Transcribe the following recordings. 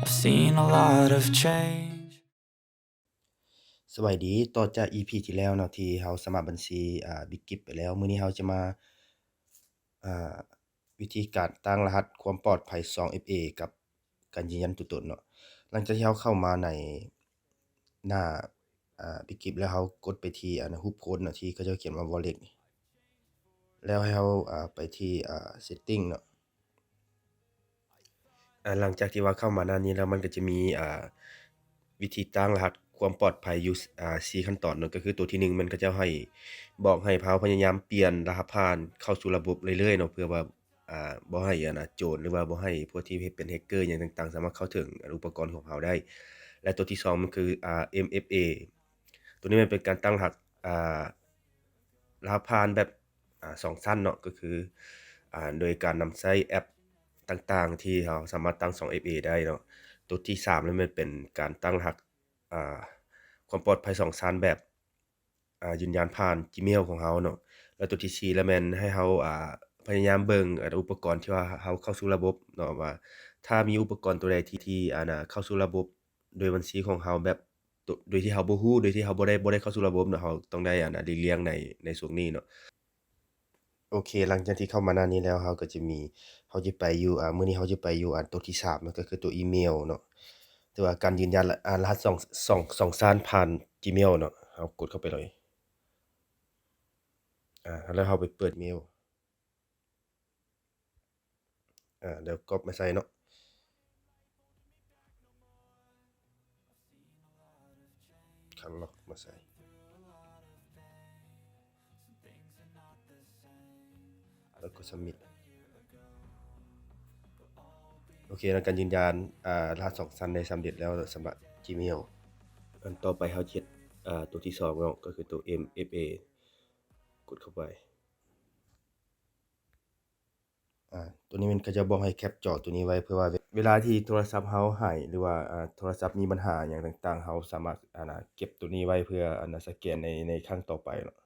I've seen a lot of change. ສະບາຍດີ ຕໍ່ຈາກອີພີທີ່ແລ້ວເນາະ ທີ່ເຮົາສະໝັກບັນຊີ ອາ ບິກກິບໄປແລ້ວ ມື້ນີ້ເຮົາຈະມາ ອາ ວິທີການຕັ້ງລະຫັດຄວາມປອດໄພສອງເອັຟເອ ກັບການຢືນຢັນຕົວຕົນເນາະ. ຫຼັງຈາກທີ່ເຮົາເຂົ້າມາໃນໜ້າ ອາ ບິກກິບ ແລ້ວເຮົາກົດໄປທີ່ ອາ ຮູບຄົນເນາະ ທີ່ເຂົາເຈົ້າຂຽນວ່າ Wallet ນີ້ ແລ້ວໃຫ້ເຮົາ ອາ ໄປທີ່ ອາ Setting ເນາະ. ອາ ຫຼັງຈາກທີ່ວ່າເຂົ້າມາໜ້ານີ້ແລ້ວ ມັນກໍຈະມີ ອາ ວິທີຕັ້ງລະຫັດຄວາມປອດໄພຢູ່ ອາ ສີ່ຂັ້ນຕອນເນາະ. ກໍຄືຕົວທີໜຶ່ງແມ່ນເຂົາເຈົ້າໃຫ້ ບອກໃຫ້ເຮົາພະຍາຍາມປ່ຽນລະຫັດຜ່ານເຂົ້າສູ່ລະບົບເລື້ອຍໆເນາະ ເພື່ອວ່າ ອາ ບໍ່ໃຫ້ ອັນນະ ໂຈນ ຫຼືວ່າບໍ່ໃຫ້ພວກທີ່ເຮັດເປັນແຮັກເກີຫຍັງຕ່າງໆ ສາມາດເຂົ້າເຖິງ ອາ ອຸປະກອນຂອງເຮົາໄດ້. ແລະ ຕົວທີສອງມັນຄື ອາ ເອັມເອັຟເອ ຕົວນີ້ແມ່ນເປັນການຕັ້ງລະຫັດ ອາ ລະຫັດຜ່ານແບບ ອາ ສອງຊັ້ນເນາະ ກໍຄື ອາ ໂດຍການນຳໃຊ້ແອັບຕ່າງໆ ທີ່ເຮົາສາມາດຕັ້ງສອງເອັຟເອໄດ້ເນາະ. ຕົວທີສາມແລ້ວແມ່ນເປັນການຕັ້ງລະຫັດ ອາ ຄວາມປອດໄພສອງຊັ້ນແບບ ອາ ຢືນຢັນຜ່ານ Gmail ຂອງເຮົາເນາະ. ແລ້ວຕົວທີສີ່ແລ້ວແມ່ນໃຫ້ເຮົາ ອາ ພະຍາຍາມເບິ່ງ ອາ ອຸປະກອນທີ່ວ່າເຮົາເຂົ້າສູ່ລະບົບເນາະ ວ່າຖ້າມີອຸປະກອນຕົວໃດທີ່ ທີ່ ອັນນະ ເຂົ້າສູ່ລະບົບໂດຍບັນຊີຂອງເຮົາແບບ ໂດ ໂດຍທີ່ເຮົາບໍ່ຮູ້ ໂດຍທີ່ເຮົາບໍ່ໄດ້ ບໍ່ໄດ້ເຂົ້າສູ່ລະບົບເນາະ ເຮົາຕ້ອງໄດ້ ອັນນະ ຫຼີກລ່ຽງໃນ ໃນຊ່ວງນີ້ເນາະ. ໂອເຄ ຫຼັງຈາກທີ່ເຂົ້າມາໜ້ານີ້ແລ້ວ ເຮົາກໍຈະມີ ເຮົາຈະໄປຢູ່ ອາ ມື້ນີ້ເຮົາຈະໄປຢູ່ ອັນ ຕົວທີສາມ ມັນກໍຄືຕົວອີເມວເນາະ ຫຼືວ່າການຢືນຢັນ ອາ ລະຫັດສອງ ສອງ ສອງຊັ້ນຜ່ານ Gmail ເນາະ. ເຮົາກົດເຂົ້າໄປເລີຍ ອາ ແລ້ວເຮົາໄປເປີດເມວ ອາ ແລ້ວກັອບມາໃສ່ເນາະ ຄັດລອກມາໃສ່ ແລ້ວກໍ Submit. ໂອເຄ ຫຼັງການຢືນຢັນ ອາ ລະຫັດສອງຊັ້ນໄດ້ສຳເລັດແລ້ວສຳລັບ Gmail. ອັນຕໍ່ໄປເຮົາຈະເຮັດ ອາ ຕົວທີສອງເນາະ ກໍຄືຕົວ ເອັມເອັຟເອ ກົດເຂົ້າໄປ. ອາ ຕົວນີ້ແມ່ນເຂົາເຈົ້າບອກໃຫ້ແຄັບຈໍຕົວນີ້ໄວ້ ເພື່ອວ່າເວລາທີ່ໂທລະສັບເຮົາຫາຍ ຫຼືວ່າ ອາ ໂທລະສັບມີບັນຫາຫຍັງຕ່າງໆ ເຮົາສາມາດ ອັນນະ ເກັບຕົວນີ້ໄວ້ເພື່ອ ອັນນະ ສະແກນໃນ ໃນຄັ້ງຕໍ່ໄປເນາະ.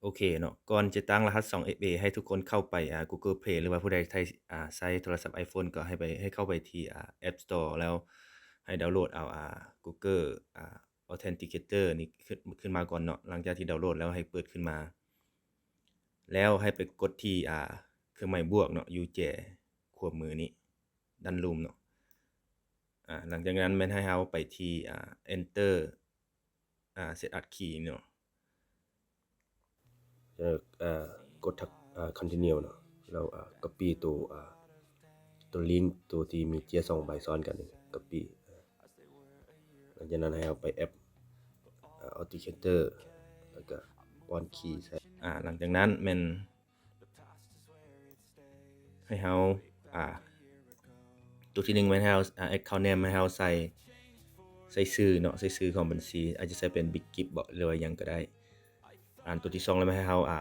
ໂອເຄເນາະ ກ່ອນຈະຕັ້ງລະຫັດສອງເອັຟເອ ໃຫ້ທຸກຄົນເຂົ້າໄປ ອາ Google Play ຫຼືວ່າຜູ້ໃດໃຊ້ ອາ ໃຊ້ໂທລະສັບ iPhone ກໍໃຫ້ໄປ ໃຫ້ເຂົ້າໄປທີ່ ອາ App Store ແລ້ວໃຫ້ດາວໂຫຼດເອົາ ອາ Google ອາ Authenticator ນີ້ຂຶ້ນ ຂຶ້ນມາກ່ອນເນາະ. ຫຼັງຈາກທີ່ດາວໂຫຼດແລ້ວໃຫ້ເປີດຂຶ້ນມາ ແລ້ວໃຫ້ໄປກົດທີ່ ອາ ເຄື່ອງໝາຍບວກເນາະ ຢູ່ແຈຂວາມືນີ້ ດ້ານລຸ່ມເນາະ. ອາ ຫຼັງຈາກນັ້ນແມ່ນໃຫ້ເຮົາໄປທີ່ ອາ Enter ອາ Setup Key ເນາະ ແລ້ວ ອາ ກົດທັກ ອາ Continue ເນາະ ແລ້ວ ອາ ກັອບປີ້ໂຕ ອາ ໂຕລິ້ງໂຕທີ່ມີເຈ້ຍສອງໃບຊ້ອນກັນນີ້ ກັອບປີ້. ຫຼັງຈາກນັ້ນໃຫ້ເຮົາໄປແອັບ ອາ Authenticator ແລ້ວກະປ້ອນຄີໃສ່. ອາ ຫຼັງຈາກນັ້ນແມ່ນ ໃຫ້ເຮົາ ອາ ຕົວທີໜຶ່ງແມ່ນໃຫ້ເຮົາ ອາ account name ໃຫ້ເຮົາໃສ່ ໃສ່ຊື່ເນາະ ໃສ່ຊື່ຂອງບັນຊີ ອາດຈະໃສ່ເປັນ Big Gift ເບາະ ຫຼືວ່າຫຍັງກໍໄດ້. ອັນຕົວທີສອງແລ້ວແມ່ນໃຫ້ເຮົາ ອາ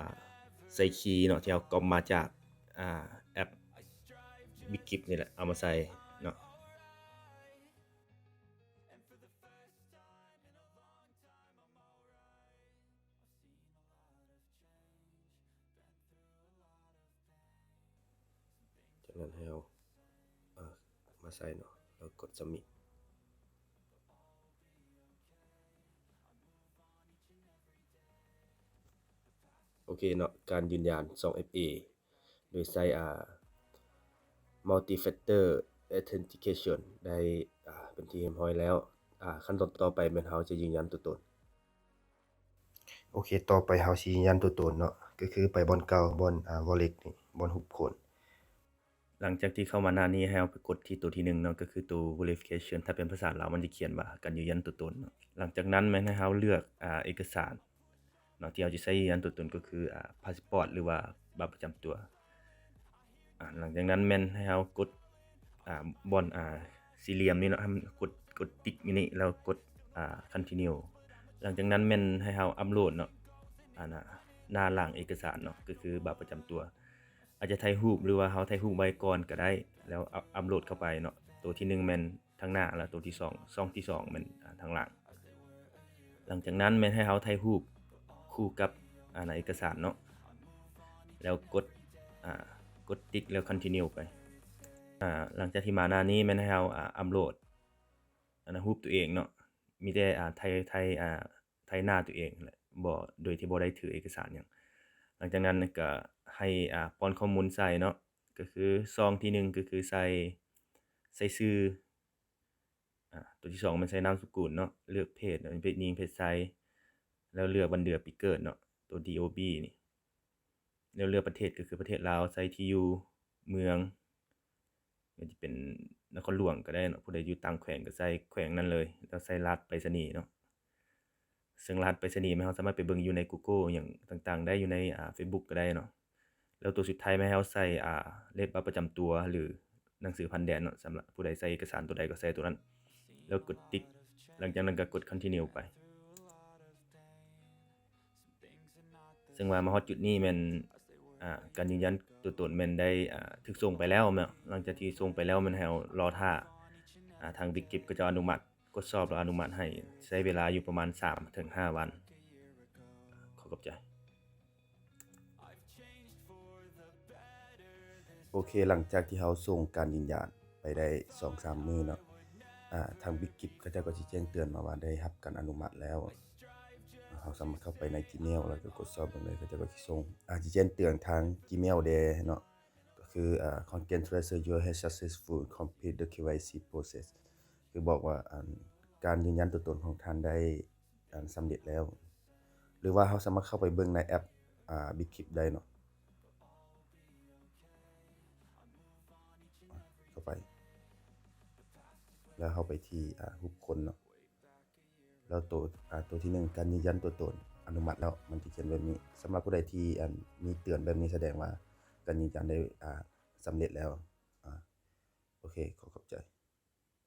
ໃສ່ຄີເນາະ ທີ່ເຮົາກັອບມາຈາກ ອາ ແອັບ Big Gift ນີ້ແຫຼະ ເອົາມາໃສ່ເນາະ. And for the first time in a long time, I'm alright. I've seen a lot of change, been through a lot of pain. ຈາກນັ້ນໃຫ້ເຮົາ ອາ ມາໃສ່ເນາະ ແລ້ວກົດ Submit. ໂອເຄເນາະ ການຢືນຢັນສອງເອັຟເອ ໂດຍໃຊ້ ອາ Multi Factor Authentication ໄດ້ ອາ ເປັນທີ່ຮຽບຮ້ອຍແລ້ວ. ອາ ຂັ້ນຕອນຕໍ່ໄປແມ່ນເຮົາຈະຢືນຢັນຕົວຕົນ. ໂອເຄ ຕໍ່ໄປເຮົາຊິຢືນຢັນຕົວຕົນເນາະ ກໍຄືໄປບ່ອນເກົ່າ ບ່ອນ ອາ Wallet ນີ້ ບ່ອນຮູບຄົນ. ຫຼັງຈາກທີ່ເຂົ້າມາໜ້ານີ້ ໃຫ້ເຮົາໄປກົດທີ່ຕົວທີໜຶ່ງເນາະ ກໍຄືຕົວ Verification ຖ້າເປັນພາສາລາວມັນຈະຂຽນວ່າການຢືນຢັນຕົວຕົນເນາະ. ຫຼັງຈາກນັ້ນແມ່ນໃຫ້ເຮົາເລືອກ ອາ ເອກະສານ ເນາະ ທີ່ເຮົາຈະໃຊ້ຢືນຢັນຕົວຕົນກໍຄື ອາ ພາສປອດ ຫຼືວ່າບັດປະຈຳຕົວ. ອາ ຫຼັງຈາກນັ້ນແມ່ນໃຫ້ເຮົາກົດ ອາ ບ່ອນ ອາ ສີ່ຫຼ່ຽມນີ້ເນາະ ໃຫ້ມັນກົດ ກົດຕິກຢູ່ນີ້ ແລ້ວກົດ ອາ Continue. ຫຼັງຈາກນັ້ນແມ່ນໃຫ້ເຮົາອັບໂຫຼດເນາະ ອາ ໜ້າ ໜ້າຫຼັງເອກະສານເນາະ ກໍຄືບັດປະຈຳຕົວ. ອາດຈະຖ່າຍຮູບ ຫຼືວ່າເຮົາຖ່າຍຮູບໄວ້ກ່ອນກໍໄດ້ ແລ້ວອັບ ອັບໂຫຼດເຂົ້າໄປເນາະ. ຕົວທີໜຶ່ງແມ່ນ ທາງໜ້າ ແລ້ວຕົວທີສອງ ຊ່ອງທີສອງແມ່ນ ອາ ທາງຫຼັງ. ຫຼັງຈາກນັ້ນແມ່ນໃຫ້ເຮົາຖ່າຍຮູບຄູ່ກັບ ອາ ໜ້າເອກະສານເນາະ ແລ້ວກົດ ອາ ກົດຕິກ ແລ້ວ Continue ໄປ. ອາ ຫຼັງຈາກທີ່ມາໜ້ານີ້ແມ່ນໃຫ້ເຮົາ ອາ ອັບໂຫຼດ ອັນນະ ຮູບຕົວເອງເນາະ ມີແຕ່ ອ່າ ໄທ ໄທ ອ່າ ໄທໜ້າຕົວເອງຫັ້ນແຫຼະ ບໍ່ ໂດຍທີ່ບໍ່ໄດ້ຖືເອກະສານຫຍັງ. ຫຼັງຈາກນັ້ນກໍໃຫ້ ອ່າ ປ້ອນຂໍ້ມູນໃສ່ເນາະ ກໍຄືຊ່ອງທີໜຶ່ງກໍຄືໃສ່ ໃສ່ຊື່ ອາ ຕົວທີສອງແມ່ນໃສ່ນາມສະກຸນເນາະ ເລືອກເພດເນາະ ເປັນຍິງເພດຊາຍ ແລ້ວເລືອກວັນເດືອນປີເກີດເນາະ ຕົວ ດີ ໂອ ບີ ນີ້ ແລ້ວເລືອກປະເທດກໍຄືປະເທດລາວ ໃສ່ທີ່ຢູ່ ເມືອງ ອາດຈະເປັນນະຄອນຫຼວງກໍໄດ້ເນາະ ຜູ້ໃດຢູ່ຕ່າງແຂວງກໍໃສ່ແຂວງນັ້ນເລີຍ ແລ້ວໃສ່ລະຫັດໄປສະນີເນາະ ເຊິ່ງລະຫັດໄປສະນີແມ່ນເຮົາສາມາດໄປເບິ່ງຢູ່ໃນ Google ຫຍັງຕ່າງໆໄດ້ ຢູ່ໃນ ອ່າ Facebook ກໍໄດ້ເນາະ. ແລ້ວຕົວສຸດທ້າຍແມ່ນໃຫ້ເຮົາໃສ່ ອ່າ ເລກບັດປະຈຳຕົວ ຫຼື ໜັງສືຜ່ານແດນເນາະ ສຳລັບຜູ້ໃດໃສ່ເອກະສານຕົວໃດກໍໃສ່ຕົວນັ້ນ ແລ້ວກົດຕິກ ຫຼັງຈາກນັ້ນກໍກົດ Continue ໄປ. ເຊິ່ງວ່າມາຮອດຈຸດນີ້ແມ່ນ ອ່າ ການຢືນຢັນຕົວຕົນແມ່ນໄດ້ ອ່າ ຖືກສົ່ງໄປແລ້ວເນາະ. ຫຼັງຈາກທີ່ສົ່ງໄປແລ້ວແມ່ນໃຫ້ເຮົາລໍຖ້າ ອ່າ ທາງ Big Gift ເຂົາເຈົ້າອະນຸມັດ ກວດສອບແລ້ວອະນຸມັດໃຫ້ ໃຊ້ເວລາຢູ່ປະມານສາມເຖິງຫ້າວັນ. ຂໍຂອບໃຈ. ໂອເຄ ຫຼັງຈາກທີ່ເຮົາສົ່ງການຢືນຢັນໄປໄດ້ສອງສາມມື້ເນາະ ອ່າ ທາງ Big Gift ເຂົາເຈົ້າກໍຊິແຈ້ງເຕືອນມາວ່າໄດ້ຮັບການອະນຸມັດແລ້ວ. ເຮົາສາມາດເຂົ້າໄປໃນ Gmail ແລ້ວກໍກວດສອບເບິ່ງເລີຍ ເຂົາເຈົ້າກໍຊິສົ່ງ ອາ ຊິແຈ້ງເຕືອນທາງ Gmail ແດ່ເນາະ ກໍຄື ອ່າ Congratulations, you have successfully completed the ເຄ ວາຍ ຊີ process ຄືບອກວ່າ ອັນ ການຢືນຢັນຕົວຕົນຂອງທ່ານໄດ້ ອັນ ສຳເລັດແລ້ວ ຫຼືວ່າເຮົາສາມາດເຂົ້າໄປເບິ່ງໃນແອັບ ອ່າ Big Gift ໄດ້ເນາະ ເຂົ້າໄປ ແລ້ວເຮົາໄປທີ່ ອ່າ ຮູບຄົນເນາະ ແລ້ວໂຕ ອ່າ ໂຕທີໜຶ່ງ ການຢືນຢັນຕົວຕົນອະນຸມັດແລ້ວ ມັນຈະຂຽນແບບນີ້. ສຳລັບຜູ້ໃດທີ່ ອັນ ມີເຕືອນແບບນີ້ ສະແດງວ່າການຢືນຢັນໄດ້ ອ່າ ສຳເລັດແລ້ວ. ອ່າ ໂອເຄ ຂໍຂອບໃຈ.